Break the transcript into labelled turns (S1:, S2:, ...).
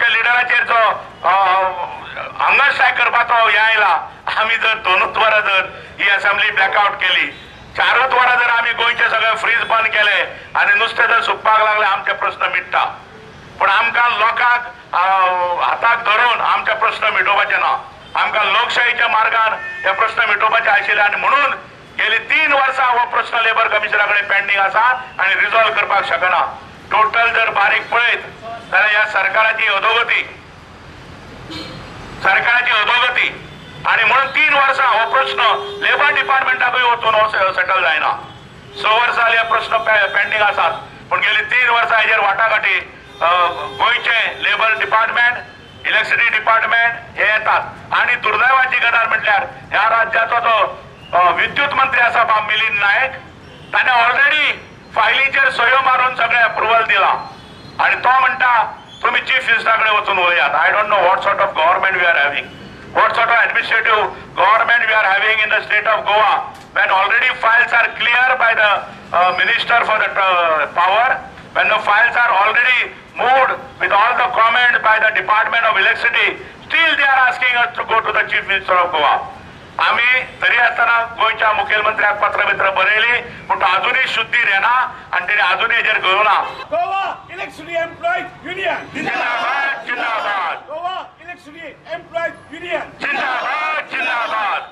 S1: आमच्या लिडराचेर जो hunger strike करपाचो हे आयला, आमी जर 2 वरां जर ही असेंब्ली ब्लॅकआउट केली, 4 वरां जर आमी गोंयचे सगळे फ्रीज बंद केले आनी नुस्तें जर सुकपाक लागले, आमचे प्रस्न मिट्टा. पूण आमकां लोकांक हाताक धरून आमचे प्रस्न मिटोवपाचे ना, आमकां लोकशाहीच्या मार्गान हे प्रस्न मिटोवपाचे आशिल्ले. आनी म्हणून गेली 3 वर्सां हो प्रस्न लेबर कमिशना कडेन पेंडींग आसा आनी रिजॉल्व करपाक शकना. टोटल जर बारीक पळयत जाल्यार ह्या सरकाराची अधोगती, सरकाराची अधोगती. आनी म्हणून 3 वर्सां हो प्रस्न लेबर डिपार्टमेंटाकूय वचून हो सेटल जायना. 6 वर्सां हे प्रस्न पेंडींग आसात, पूण गेली 3 वर्सां हेजेर वाटाघाटी गोंयचे लेबर डिपार्टमेंट, इलेक्ट्रिसिटी डिपार्टमेंट हे येतात. आनी दुर्दैवाची गजाल म्हटल्यार ह्या राज्याचो जो विद्युत मंत्री आसा बाब मिलिंद नायक, ताणें ऑलरेडी फायलीचेर सयो मारून सगळें अप्रुवल दिलां आनी तो म्हणटा तुमी चीफ मिनिस्टरा कडेन वचून उलयात. I don't know what sort of government we are having, what sort of administrative government we are having in the state of Goa, when already files are clear by the minister for the power, when the files are already moved with all the comment by the Department of Electricity, still they are asking us to go to the Chief Minister of Goa. आमी तरी आसतना गोंयच्या मुखेलमंत्र्याक पत्रमित्र बरयली, पूण तो अजुनूय शुद्धीर येना आनी तेणी अजुनूय हेजेर घेवना.
S2: गोवा इलेक्ट्रिसिटी एम्प्लॉयज युनियन
S1: जिंदाबाद, जिंदाबाद.
S2: गोवा इलेक्ट्रिसिटी एम्प्लॉयज युनियन
S1: जिंदाबाद, जिंदाबाद.